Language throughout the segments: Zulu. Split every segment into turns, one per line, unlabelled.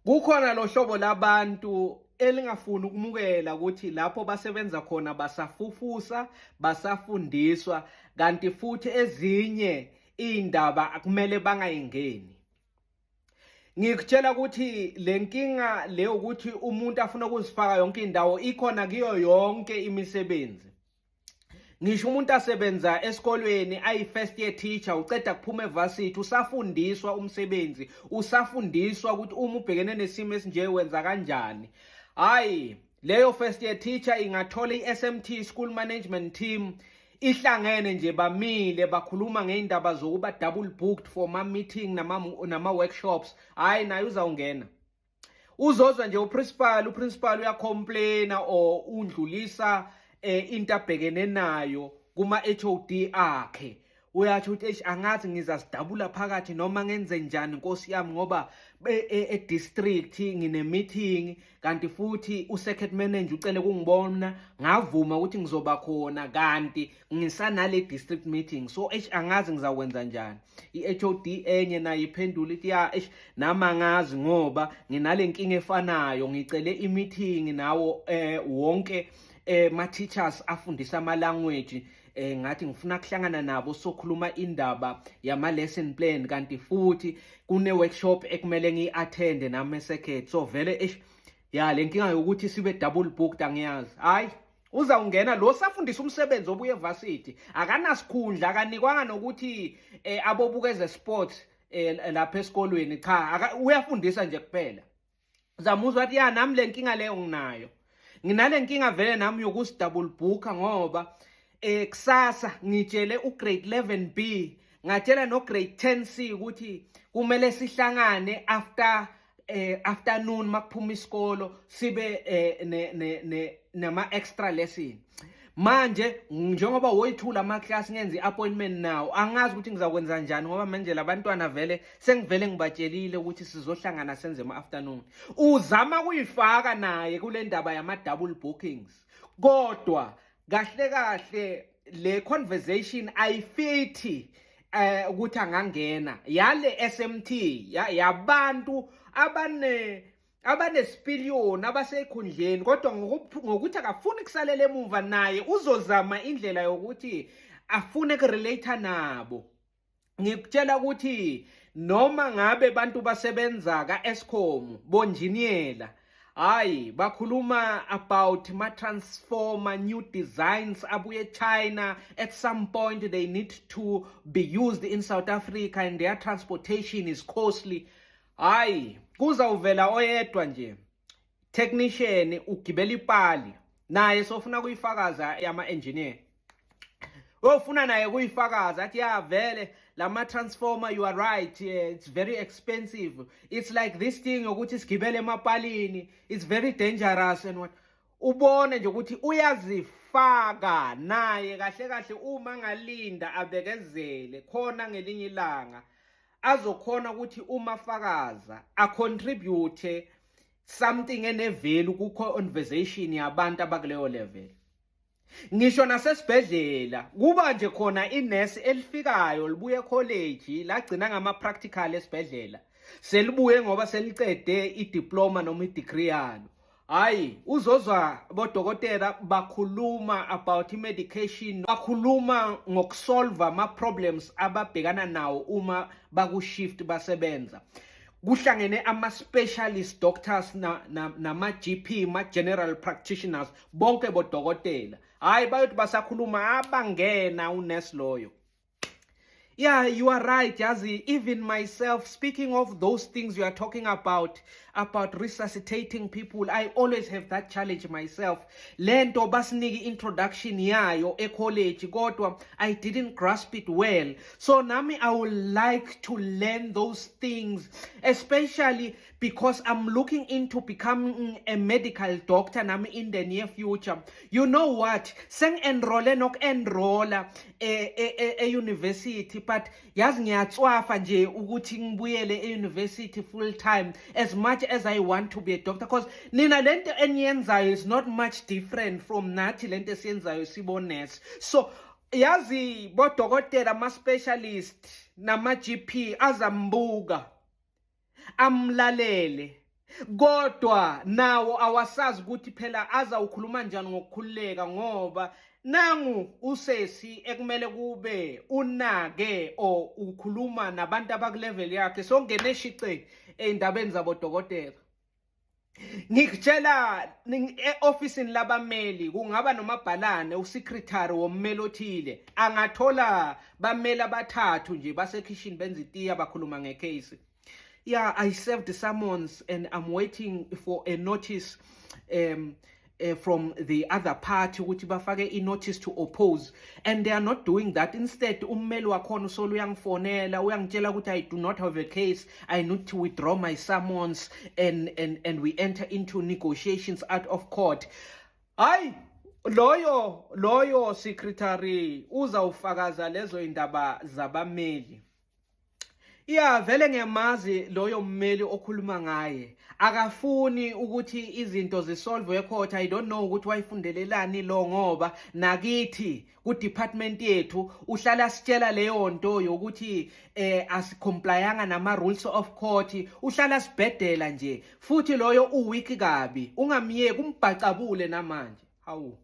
Kukhona lo hlobo labantu elingafuni ukumukela ukuthi lapho basebenza khona basafufusa, basafundiswa, kanti futhi ezinye iy'ndaba akumele bangayingeni. Ngikutshela ukuthi le nkinga le ukuthi umuntu afuna ukuzifaka yonke indawo ikhona kuyo yonke imisebenzi. Ngisho umuntu asebenza esikolweni ayi-first year teacher, uceda kuphuma evarsity, usafundiswa umsebenzi, usafundiswa ukuthi uma ubhekene nesimo esinje wenza kanjani. Hayi, leyo first year teacher ingathola i-SMT, school management team, ihlangene nje, bamile, bakhuluma ngey'ndaba zokuba double booked for ma-meeting nama-workshops, hhayi, naye uzawungena. Uzozwa nje uprincipal uyacomplaina or undlulisa into abhekene nayo kuma HOD akhe. Uyatsho ukuthi, "Eish, angazi ngizasidabula phakathi noma ngenze njani, nkosi yami, ngoba e-district ngine meeting, kanti futhi u-circuit manager ucele kungibona, ngavuma ukuthi ngizoba khona, kanti ngisanale district meeting, so eish, angazi ngizakwenza njani." I-HOD enye nayo iphendula ithi, "Ya, eish, nami angazi ngoba nginale nkinga efanayo, ngicele i-meeting nawo wonke ma teachers afundisa ama language, ngathi ngifuna kuhlangana nabo sokhuluma indaba yama lesson plan, kanti futhi kune workshop ekumele ngiyi-attend nami e-circuit, so vele eish, ya, le nkinga yokuthi sibe double booked angiyazi." Hayi, uzawungena lo safundisa umsebenzi obuye evarsity, akanasikhundla, akanikwanga nokuthi abobukeze sports lapha esikolweni. Cha, uyafundisa nje kuphela. Zamuzwa athi, "Ya, nami le nkinga leyo nginayo, nginale nkinga vele nami yokusi-double booka, ngoba kusasa ngitshele ugrade 11B, ngatshela no grade 10C ukuthi kumele sihlangane after afternoon makuphuma isikolo, sibe ne ne ne nama extra lesson. Manje njengoba woyithula ama-class ngenza i-appointment nawo, angazi ukuthi ngizakwenza njani, ngoba manje labantwana vele sengivele ngibatshelile ukuthi sizohlangana senze ema-afternoon." Uzama kuyifaka naye kule ndaba yama-double bookings, kodwa kahle kahle le conversation ayifithi ukuthi angangena yale SMT yabantu abanesipiliyoni abasekhundleni, kodwa ngokuthi akafuni kusalela emuva, naye uzozama indlela yokuthi afune kurelate nabo. Ngikutshela ukuthi noma ngabe bantu basebenza ka-Eskom, bonjiniyela, hayi, bakhuluma about ma-transformer, new designs abuye China. At some point they need to be used in South Africa and their transportation is costly. Hayi, kuzawuvela oyedwa nje technician, ugibela ipali naye, sofuna kuyifakaza yama-engineer, ofuna naye kuyifakaza, athi, "Ya, vele lama transformer, you are right, it's very expensive. It's like this thing ukuthi sigibele emapalini, it's very dangerous," and what. Ubone nje ukuthi uyazifaka naye kahle kahle. Uma ngalinda, abekezele khona, ngelinye ilanga azokhona ukuthi uma fakaza acontribute something ene-value ku conversation yabantu abakuleyo level. Ngisho nasesibhedlela kuba nje khona inesi elifikayo libuye college, lagcina ngama practical esibhedlela, selibuye ngoba selicede idiploma noma idegree yalo. Hayi, uzozwa bodokotela bakhuluma about i-medication, bakhuluma ngokusolve ama-problems ababhekana nawo uma baku-shift basebenza, kuhlangene ama-specialist doctors nama-GP, ma-general practitioners, bonke bodokotela. Hayi, bayothi basakhuluma, abangena unesi loyo, "Yeah, you are right, yazi, even myself, speaking of those things you are talking about resuscitating people, I always have that challenge myself. Lento basinike introduction yayo ecollege, kodwa I didn't grasp it well. So nami I would like to learn those things, especially because I'm looking into becoming a medical doctor nami in the near future. You know what? Seng-enrolle noku-enrolla e-university, but yazi ngiyatswafa nje ukuthi ngibuyele e-university full time, as much as I want to be a doctor, because nina lento eniyenzayo is not much different from nathi lento esiyenzayo sibonesi." So yazi bodokotela, ama-specialist nama-GP azambuka, amlalele. Kodwa nawo awasazi ukuthi phela azawukhuluma njani ngokukhululeka, ngoba nangu usesi ekumele kube unake or ukhuluma nabantu abaku-level yakhe, songene shice ey'ndabeni zabodokotela. Ngikutshela, e-ofisini labameli kungaba nomabhalane, usecretary wommeli othile angathola bameli abathathu nje basekhishini benza itiya, bakhuluma ngecase. "Yeah, I served the summons and I'm waiting for a notice from the other party ukuthi bafake i-notice to oppose, and they are not doing that. Instead, ummeli wakhona usolo uyangifonela, uyangitshela ukuthi I do not have a case, I need to withdraw my summons and we enter into negotiations out of court." Hayi, loyo secretary uzawufakaza lezo indaba zabameli. Ya, vele ngiyamazi loyo mmeli okhuluma ngaye, akafuni ukuthi izinto zisolve ecourt. I don't know ukuthi wayifundelelani lo, ngoba nakithi ku-department yethu uhlala sitshela leyo nto yokuthi asicomplyanga nama rules of court. Uhlala sibhedela nje futhi. Loyo uweak kabi, ungamyeki, umbhacabule namanje. Hawu,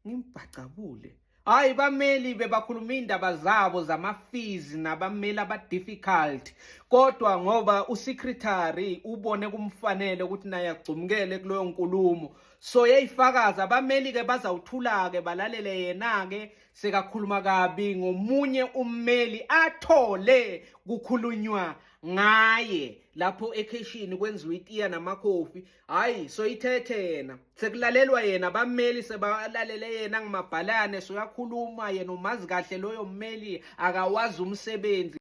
ngimbhacabule? Hayi, bameli bebakhuluma indaba zabo zama-fees nabameli aba-difficult, kodwa ngoba usecretary ubone kumfanele ukuthi naye agcumukele kuleyo nkulumo, so yeyifakaza. Abameli-ke bazawuthula-ke, balalele yena-ke sekakhuluma kabi ngomunye ummeli athole kukhulunywa ngaye lapho ekheshini, kwenziwa itiya namakhofi. Hayi, soyithethe yena, sekulalelwa yena, abameli sebalalele yena ngimabhalane, soyakhuluma yena, umazi kahle loyo mmeli, akawazi umsebenzi.